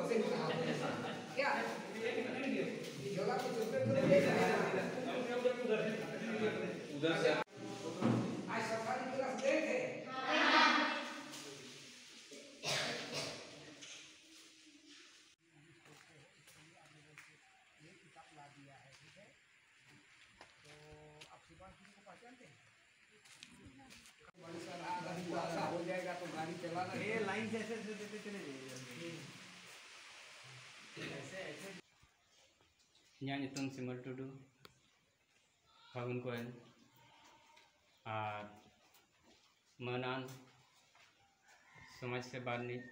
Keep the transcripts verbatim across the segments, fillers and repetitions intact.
क्या है? ये झोला को चुपे चुपे ले जाना। उधर से। आज सफारी क्लास लेट है। ये किताब ला दिया है, ठीक है? तो आप सुभाष जी को पहचानते हैं? बड़ी सर, आधा घंटा ऐसा हो जाएगा तो गाड़ी चलाना। ये लाइन से ऐसे ऐसे देते चले जाइए। ऐसे ऐसे। ᱤᱧᱟᱹᱜ ᱧᱩᱛᱩᱢ ᱥᱤᱢᱚᱞ ᱴᱩᱰᱩ, ᱯᱷᱟᱹᱜᱩᱱ ᱠᱚᱭᱮᱞ, ᱟᱨ ᱢᱟᱹᱱᱟᱱ ᱥᱚᱢᱟᱡᱽ ᱥᱮᱵᱟ ᱨᱤᱱᱤᱡ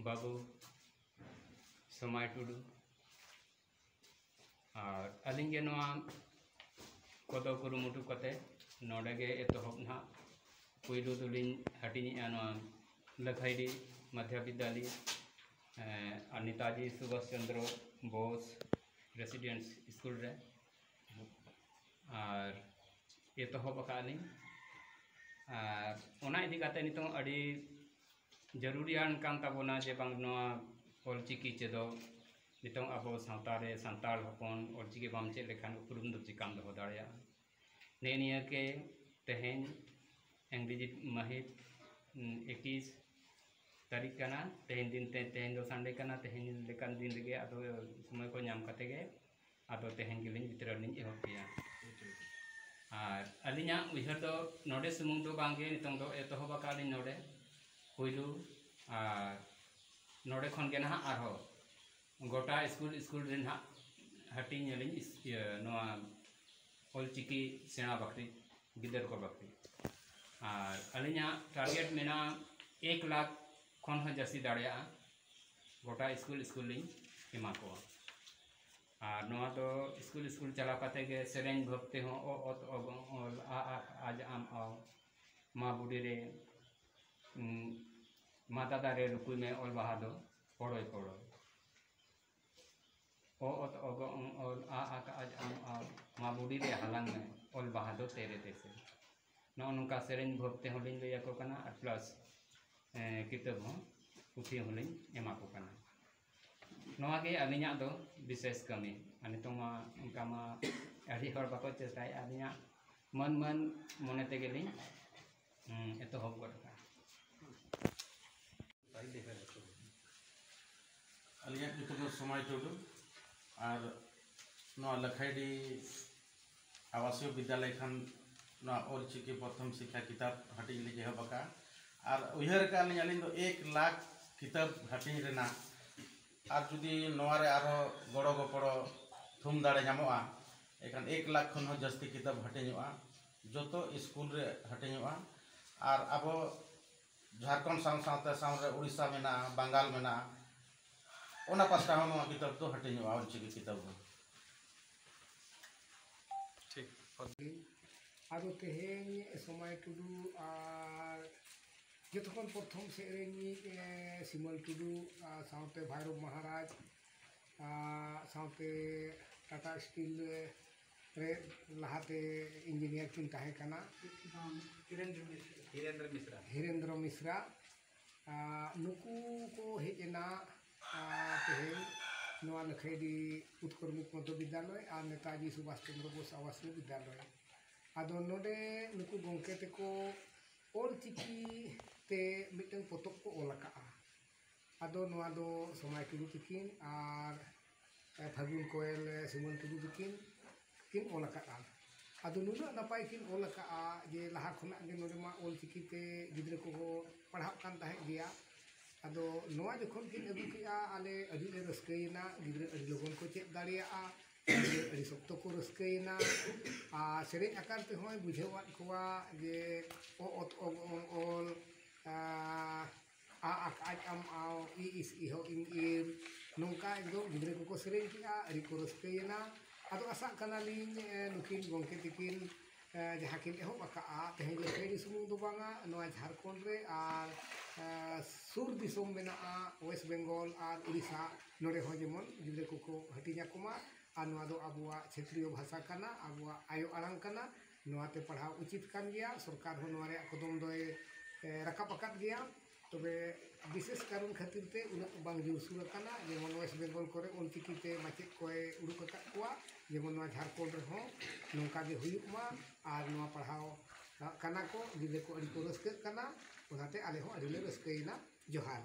ᱵᱟᱹᱵᱩ ᱥᱚᱢᱟᱭ ᱴᱩᱰᱩ᱾ ᱟᱨ ᱟᱹᱞᱤᱧ ᱜᱮ ᱱᱚᱣᱟ ᱠᱚᱫᱚ ᱠᱩᱨᱩᱢᱩᱴᱩ ᱠᱟᱛᱮ ᱱᱚᱰᱮ ᱜᱮ ᱮᱛᱚᱦᱚᱵ ᱱᱟᱦᱟᱜ ᱯᱩᱭᱞᱩ ᱫᱚᱞᱤᱧ ᱦᱟᱹᱴᱤᱧᱮᱜᱼᱟ ᱱᱚᱣᱟ ᱞᱟᱹᱠᱷᱟᱭᱰᱤ ᱢᱟᱫᱷᱭᱟ ᱵᱤᱫᱽᱫᱟᱞᱚᱭ, ᱮᱸ, ᱟᱨ ᱱᱮᱛᱟᱡᱤ ᱥᱩᱵᱷᱟᱥ ᱪᱚᱱᱫᱨᱚ ᱵᱳᱥ ᱨᱮᱥᱤᱰᱮᱱᱥ ᱥᱠᱩᱞ ᱨᱮ᱾ ᱟᱨ ᱮᱛᱚᱦᱚᱵ ᱟᱠᱟᱫ ᱞᱤᱧ᱾ ᱟᱨ ᱚᱱᱟ ᱤᱫᱤ ᱠᱟᱛᱮ ᱱᱤᱛᱚᱝ ᱟᱹᱰᱤ ᱡᱟᱹᱨᱩᱲᱤᱭᱟᱱ ᱠᱟᱱ ᱛᱟᱵᱚᱱᱟ ᱡᱮ ᱵᱟᱝ ᱱᱚᱣᱟ ᱚᱞᱪᱤᱠᱤ ᱪᱮᱫᱚᱜ᱾ ᱱᱤᱛᱚᱝ ᱟᱵᱚ ᱥᱟᱶᱛᱟ ᱨᱮ ᱥᱟᱱᱛᱟᱲ ᱦᱚᱯᱚᱱ ᱚᱞᱪᱤᱠᱤ ᱵᱟᱢ ᱪᱮᱫ ᱞᱮᱠᱷᱟᱱ ᱩᱯᱨᱩᱢ ᱫᱚ ᱪᱤᱠᱟᱢ ᱫᱚᱦᱚ ᱫᱟᱲᱮᱭᱟᱜᱼᱟ? ᱱᱮᱜᱼᱮ ᱱᱤᱭᱟᱹ ᱜᱮ ᱛᱮᱦᱮᱧ ᱤᱝᱨᱮᱡᱤ ᱢᱟᱹᱦᱤᱛ, ᱩᱸ, ᱮᱠᱤᱥ ᱛᱟᱹᱨᱤᱠᱷ ᱠᱟᱱᱟ᱾ ᱛᱮᱦᱮᱧ ᱫᱤᱱ ᱛᱮ, ᱛᱮᱦᱮᱧ ᱫᱚ ᱥᱟᱱᱰᱮ ᱠᱟᱱᱟ, ᱛᱮᱦᱮᱧ ᱞᱮᱠᱟᱱ ᱫᱤᱱ ᱨᱮᱜᱮ ᱟᱫᱚ ᱥᱚᱢᱚᱭ ᱠᱚ ᱧᱟᱢ ᱠᱟᱛᱮ ᱜᱮ ᱟᱫᱚ ᱛᱮᱦᱮᱧ ᱜᱮᱞᱤᱧ ᱵᱤᱛᱨᱟᱹ ᱞᱤᱧ ᱮᱦᱚᱵ ᱠᱮᱭᱟ᱾ ᱟᱨ ᱟᱹᱞᱤᱧᱟᱜ ᱩᱭᱦᱟᱹᱨ ᱫᱚ ᱱᱚᱰᱮ ᱥᱩᱢᱩᱝ ᱫᱚ ᱵᱟᱝ ᱜᱮ, ᱱᱤᱛᱚᱝ ᱫᱚ ᱮᱛᱚᱦᱚᱵ ᱟᱠᱟᱫ ᱞᱤᱧ ᱱᱚᱰᱮ ᱯᱩᱭᱞᱩ, ᱟᱨ ᱱᱚᱰᱮ ᱠᱷᱚᱱ ᱜᱮ ᱱᱟᱦᱟᱜ ᱟᱨᱦᱚᱸ ᱜᱚᱴᱟ ᱥᱠᱩᱞ ᱥᱠᱩᱞ ᱨᱮ ᱱᱟᱦᱟᱜ ᱦᱟᱹᱴᱤᱧ ᱟᱹᱞᱤᱧ ᱤᱥ-, ᱤᱭᱟᱹ, ᱱᱚᱣᱟ ᱚᱞᱪᱤᱠᱤ ᱥᱮᱬᱟ ᱵᱟᱠᱷᱨᱤ, ᱜᱤᱫᱟᱹᱨ ᱠᱚ ᱵᱟᱠᱷᱨᱤ᱾ ᱟᱨ ᱟᱹᱞᱤᱧᱟᱜ ᱴᱟᱨᱜᱮᱴ ᱢᱮᱱᱟᱜᱼᱟ ᱮᱠ ᱞᱟᱠᱷ ᱠᱷᱚᱱ ᱦᱚᱸ ᱡᱟᱹᱥᱛᱤ ᱫᱟᱲᱮᱭᱟᱜᱼᱟ ᱜᱚᱴᱟ ᱥᱠᱩᱞ ᱥᱠᱩᱞ ᱞᱤᱧ ᱮᱢᱟ ᱠᱚᱣᱟ᱾ ᱟᱨ ᱱᱚᱣᱟ ᱫᱚ ᱥᱠᱩᱞ ᱥᱠᱩᱞ ᱪᱟᱞᱟᱣ ᱠᱟᱛᱮ ᱜᱮ ᱥᱮᱨᱮᱧ ᱵᱷᱟᱵ ᱛᱮᱦᱚᱸ ᱚ, ᱚᱛ, ᱚ, ᱜᱚ, ᱚᱞ, ᱟ, ᱟ, ᱟᱡ, ᱟᱢ, ᱟᱣ, ᱢᱟ ᱵᱩᱰᱤ ᱨᱮ, ᱩᱸ, ᱢᱟ ᱫᱟᱫᱟ ᱨᱮ ᱨᱩᱠᱩᱭ ᱢᱮ ᱚᱞ ᱵᱟᱦᱟ ᱫᱚ ᱯᱚᱲᱚᱭ ᱯᱚᱲᱚᱭ᱾ ᱚ, ᱚᱛ, ᱚ, ᱜᱚ, ᱚᱝ, ᱚᱞ, ᱟ, ᱟ, ᱠᱟ, ᱟᱡ, ᱟᱢ, ᱟᱣ, ᱢᱟ ᱵᱩᱰᱤ ᱨᱮ ᱦᱟᱞᱟᱝ ᱢᱮ ᱚᱞ ᱵᱟᱦᱟ ᱫᱚ ᱛᱮᱨᱮ ᱛᱮᱥᱮ᱾ ᱱᱚᱜᱼᱚ ᱱᱚᱝᱠᱟ ᱥᱮᱨᱮᱧ ᱵᱷᱟᱵ ᱛᱮᱦᱚᱸ ᱞᱤᱧ ᱞᱟᱹᱭ ᱟᱠᱚ ᱠᱟᱱᱟ ᱟᱨ plus, ᱮᱸ, ᱠᱤᱛᱟᱹᱵ ᱦᱚᱸ, ᱯᱩᱛᱷᱤ ᱦᱚᱸᱞᱤᱧ ᱮᱢᱟ ᱠᱚ ᱠᱟᱱᱟ᱾ ᱱᱚᱣᱟ ᱜᱮ ᱟᱹᱞᱤᱧᱟᱜ ᱫᱚ ᱵᱤᱥᱮᱥ ᱠᱟᱹᱢᱤ᱾ ᱟᱨ ᱱᱤᱛᱚᱝ ᱢᱟ ᱚᱱᱠᱟ ᱢᱟ ᱟᱹᱰᱤ ᱦᱚᱲ ᱵᱟᱠᱚ ᱪᱮᱥᱴᱟᱭᱮᱫᱼᱟ᱾ ᱟᱹᱞᱤᱧᱟᱜ ᱢᱟᱹᱱ ᱢᱟᱹᱱ ᱢᱚᱱᱮ ᱛᱮᱜᱮ ᱞᱤᱧ, ᱦᱩᱸ, ᱮᱛᱚᱦᱚᱵ ᱜᱚᱫ ᱟᱠᱟᱫᱼᱟ᱾ ᱟᱹᱞᱤᱧᱟᱜ ᱧᱩᱛᱩᱢ ᱫᱚ ᱥᱚᱢᱟᱭ ᱴᱩᱰᱩ᱾ ᱟᱨ ᱱᱚᱣᱟ ᱞᱟᱹᱠᱷᱟᱭᱰᱤ ᱟᱵᱟᱥᱤᱭᱚ ᱵᱤᱫᱽᱭᱟᱞᱚᱭ ᱠᱷᱚᱱ ᱱᱚᱣᱟ ᱚᱞᱪᱤᱠᱤ ᱯᱨᱚᱛᱷᱚᱢ ᱥᱤᱠᱠᱷᱟ ᱠᱤᱛᱟᱹᱵ ᱦᱟᱹᱴᱤᱧ ᱞᱤᱧ ᱮᱦᱚᱵ ᱟᱠᱟᱫᱼᱟ᱾ ᱟᱨ ᱩᱭᱦᱟᱹᱨ ᱟᱠᱟᱫ ᱞᱤᱧ ᱟᱹᱞᱤᱧ ᱫᱚ ᱮᱠ ᱞᱟᱠᱷ ᱠᱤᱛᱟᱹᱵ ᱦᱟᱹᱴᱤᱧ ᱨᱮᱱᱟᱜ᱾ ᱟᱨ ᱡᱩᱫᱤ ᱱᱚᱣᱟ ᱨᱮ ᱟᱨᱦᱚᱸ ᱜᱚᱲᱚ ᱜᱚᱯᱚᱲᱚ ᱛᱷᱩᱢ ᱫᱟᱲᱮ ᱧᱟᱢᱚᱜᱼᱟ, ᱮᱱᱠᱷᱟᱱ ᱮᱠ ᱞᱟᱠᱷ ᱠᱷᱚᱱ ᱦᱚᱸ ᱡᱟᱹᱥᱛᱤ ᱠᱤᱛᱟᱹᱵ ᱦᱟᱹᱴᱤᱧᱚᱜᱼᱟ, ᱡᱚᱛᱚ ᱥᱠᱩᱞ ᱨᱮ ᱦᱟᱹᱴᱤᱧᱚᱜᱼᱟ᱾ ᱟᱨ ᱟᱵᱚ ᱡᱷᱟᱲᱠᱷᱚᱸᱰ ᱥᱟᱶ ᱥᱟᱶᱛᱮ ᱥᱟᱶᱨᱮ ᱩᱲᱤᱥᱥᱟ ᱢᱮᱱᱟᱜᱼᱟ, ᱵᱟᱝᱜᱟᱞ ᱢᱮᱱᱟᱜᱼᱟ, ᱚᱱᱟ ᱯᱟᱥᱴᱟ ᱦᱚᱸ ᱱᱚᱣᱟ ᱠᱤᱛᱟᱹᱵ ᱫᱚ ᱦᱟᱹᱴᱤᱧᱚᱜᱼᱟ, ᱚᱞᱪᱤᱠᱤ ᱠᱤᱛᱟᱹᱵ ᱫᱚ᱾ ᱴᱷᱤᱠ᱾ ᱟᱫᱚ ᱛᱮᱦᱮᱧ ᱥᱚᱢᱟᱭ ᱴᱩᱰᱩ ᱟᱨ ᱡᱚᱛᱚ ᱠᱷᱚᱱ ᱯᱨᱚᱛᱷᱚᱢ ᱥᱮᱫ ᱨᱮ ᱤᱧᱤᱡ, ᱮ, ᱥᱤᱢᱚᱞ ᱴᱩᱰᱩ, ᱟᱨ ᱥᱟᱶᱛᱮ ᱵᱷᱟᱭᱨᱚᱵ ᱢᱚᱦᱟᱨᱟᱡᱽ, ᱟᱨ ᱥᱟᱶᱛᱮ ᱴᱟᱴᱟ ᱥᱴᱤᱞ ᱨᱮ ᱞᱟᱦᱟᱛᱮ ᱤᱧᱡᱤᱱᱤᱭᱟᱨ ᱠᱤᱱ ᱛᱟᱦᱮᱸ ᱠᱟᱱᱟ, ᱦᱤᱨᱮᱱᱫᱨᱚ ᱢᱤᱥᱨᱟ᱾ ᱦᱤᱨᱮᱱᱫᱨᱚ ᱢᱤᱥᱨᱟ᱾ ᱟᱨ ᱱᱩᱠᱩ ᱠᱚ ᱦᱮᱡ ᱮᱱᱟ, ᱟᱨ ᱛᱮᱦᱮᱧ ᱱᱚᱣᱟ ᱞᱟᱹᱠᱷᱟᱹᱭᱰᱤ ᱩᱛᱠᱚᱨ ᱢᱩᱠᱛ ᱢᱚᱫᱽᱫᱷᱚ ᱵᱤᱫᱽᱭᱟᱞᱚᱭ ᱟᱨ ᱱᱮᱛᱟᱡᱤ ᱥᱩᱵᱷᱟᱥ ᱪᱚᱱᱫᱨᱚ ᱵᱳᱥ ᱟᱵᱟᱥᱤᱭᱚ ᱵᱤᱫᱽᱭᱟᱞᱚᱭ᱾ ᱟᱫᱚ ᱱᱚᱰᱮ ᱱᱩᱠᱩ ᱜᱚᱢᱠᱮ ᱛᱮᱠᱚ ᱚᱞ ᱪᱤᱠᱤ ᱛᱮ ᱢᱤᱫᱴᱟᱝ ᱯᱚᱛᱚᱵ ᱠᱚ ᱚᱞ ᱟᱠᱟᱫᱼᱟ᱾ ᱟᱫᱚ ᱱᱚᱣᱟ ᱫᱚ ᱥᱚᱢᱟᱭ ᱴᱩᱰᱩ ᱛᱟᱹᱠᱤᱱ ᱟᱨ ᱯᱷᱟᱹᱜᱩᱱ ᱠᱚᱭᱮᱞ ᱥᱤᱢᱚᱞ ᱴᱩᱰᱩ ᱛᱟᱹᱠᱤᱱ ᱠᱤᱱ ᱚᱞ ᱟᱠᱟᱫᱼᱟ᱾ ᱟᱫᱚ ᱱᱩᱱᱟᱹᱜ ᱱᱟᱯᱟᱭ ᱠᱤᱱ ᱚᱞ ᱟᱠᱟᱫᱼᱟ ᱡᱮ ᱞᱟᱦᱟ ᱠᱷᱚᱱᱟᱜ ᱜᱮ ᱱᱚᱰᱮ ᱢᱟ ᱚᱞ ᱪᱤᱠᱤ ᱛᱮ ᱜᱤᱫᱽᱨᱟᱹ ᱠᱚᱠᱚ ᱯᱟᱲᱦᱟᱜ ᱠᱟᱱ ᱛᱟᱦᱮᱸᱫ ᱜᱮᱭᱟ᱾ ᱟᱫᱚ ᱱᱚᱣᱟ ᱡᱚᱠᱷᱚᱱ ᱠᱤᱱ ᱟᱹᱜᱩ ᱠᱮᱫᱼᱟ, ᱟᱞᱮ ᱟᱹᱰᱤ ᱞᱮ ᱨᱟᱹᱥᱠᱟᱹᱭᱮᱱᱟ᱾ ᱜᱤᱫᱽᱨᱟᱹ ᱟᱹᱰᱤ ᱞᱚᱜᱚᱱ ᱠᱚ ᱪᱮᱫ ᱫᱟᱲᱮᱭᱟᱜᱼᱟ, ᱜᱤᱫᱽᱨᱟᱹ ᱟᱹᱰᱤ ᱥᱚᱠᱛᱚ ᱠᱚ ᱨᱟᱹᱥᱠᱟᱹᱭᱮᱱᱟ᱾ ᱟᱨ ᱥᱮᱨᱮᱧ ᱟᱠᱟᱨ ᱛᱮᱦᱚᱸᱭ ᱵᱩᱡᱷᱟᱹᱣᱟᱫ ᱠᱚᱣᱟ ᱡᱮ ᱚ ᱚᱛ ᱚᱜ ᱚᱝ ᱚᱞ, ᱟ, ᱟ ᱟᱠ ᱟᱡ ᱟᱢ ᱟᱣ, ᱤ ᱤᱥ ᱤᱦᱚ ᱤᱧ ᱤᱨ, ᱱᱚᱝᱠᱟ ᱮᱠᱫᱚᱢ ᱜᱤᱫᱽᱨᱟᱹ ᱠᱚᱠᱚ ᱥᱮᱨᱮᱧ ᱠᱮᱜᱼᱟ, ᱟᱹᱰᱤ ᱠᱚ ᱨᱟᱹᱥᱠᱟᱹᱭᱮᱱᱟ᱾ ᱟᱫᱚ ᱟᱥᱟᱜ ᱠᱟᱱᱟᱞᱤᱧ, ᱮ, ᱱᱩᱠᱤᱱ ᱜᱚᱢᱠᱮ ᱛᱟᱹᱠᱤᱱ, ᱮ, ᱡᱟᱦᱟᱸ ᱠᱤᱱ ᱮᱦᱚᱵ ᱟᱠᱟᱫᱼᱟ, ᱛᱮᱦᱮᱧ ᱞᱟᱹᱠᱷᱟᱹᱭᱰᱤ ᱥᱩᱢᱩᱝ ᱫᱚ ᱵᱟᱝᱟ, ᱱᱚᱣᱟ ᱡᱷᱟᱲᱠᱷᱚᱸᱰ ᱨᱮ ᱟᱨ, ᱮ, ᱥᱩᱨ ᱫᱤᱥᱚᱢ ᱢᱮᱱᱟᱜᱼᱟ ᱳᱭᱮᱥᱴ ᱵᱮᱝᱜᱚᱞ ᱟᱨ ᱩᱲᱤᱥᱥᱟ, ᱱᱚᱰᱮ ᱦᱚᱸ ᱡᱮᱢᱚᱱ ᱜᱤᱫᱽᱨᱟᱹ ᱠᱚᱠᱚ ᱦᱟᱹᱴᱤᱧ ᱟᱠᱚ ᱢᱟ᱾ ᱟᱨ ᱱᱚᱣᱟ ᱫᱚ ᱟᱵᱚᱣᱟᱜ ᱪᱷᱮᱛᱨᱤᱭᱚ ᱵᱷᱟᱥᱟ ᱠᱟᱱᱟ, ᱟᱵᱚᱣᱟᱜ ᱟᱭᱳ ᱟᱲᱟᱝ ᱠᱟᱱᱟ, ᱱᱚᱣᱟᱛᱮ ᱯᱟᱲᱦᱟᱣ ᱩᱪᱤᱛ ᱠᱟᱱ ᱜᱮᱭᱟ᱾ ᱥᱚᱨᱠᱟᱨ ᱦᱚᱸ ᱱᱚᱣᱟ ᱨᱮᱭᱟᱜ ᱠᱚᱫᱚᱢ ᱫᱚᱭ, ᱮ, ᱨᱟᱠᱟᱵ ᱟᱠᱟᱫ ᱜᱮᱭᱟ᱾ ᱛᱚᱵᱮ ᱵᱤᱥᱮᱥ ᱠᱟᱨᱚᱱ ᱠᱷᱟᱹᱛᱤᱨ ᱛᱮ ᱩᱱᱟᱹᱜ ᱵᱟᱝ ᱡᱳᱨᱥᱳᱨ ᱟᱠᱟᱱᱟ᱾ ᱡᱮᱢᱚᱱ ᱳᱭᱮᱥᱴ ᱵᱮᱝᱜᱚᱞ ᱠᱚᱨᱮ ᱚᱞᱪᱤᱠᱤ ᱛᱮ ᱢᱟᱪᱮᱫ ᱠᱚᱭ ᱩᱰᱩᱠ ᱟᱠᱟᱫ ᱠᱚᱣᱟ, ᱡᱮᱢᱚᱱ ᱱᱚᱣᱟ ᱡᱷᱟᱲᱠᱷᱚᱸᱰ ᱨᱮᱦᱚᱸ ᱱᱚᱝᱠᱟ ᱜᱮ ᱦᱩᱭᱩᱜ ᱢᱟ ᱟᱨ ᱱᱚᱣᱟ ᱯᱟᱲᱦᱟᱣ ᱠᱟᱱᱟ ᱠᱚ, ᱜᱤᱫᱽᱨᱟᱹ ᱠᱚ ᱟᱹᱰᱤ ᱠᱚ ᱨᱟᱹᱥᱠᱟᱹᱜ ᱠᱟᱱᱟ, ᱚᱱᱟᱛᱮ ᱟᱞᱮ ᱦᱚᱸ ᱟᱹᱰᱤ ᱞᱮ ᱨᱟᱹᱥᱠᱟᱹᱭᱮᱱᱟ᱾ ᱡᱚᱦᱟᱨ᱾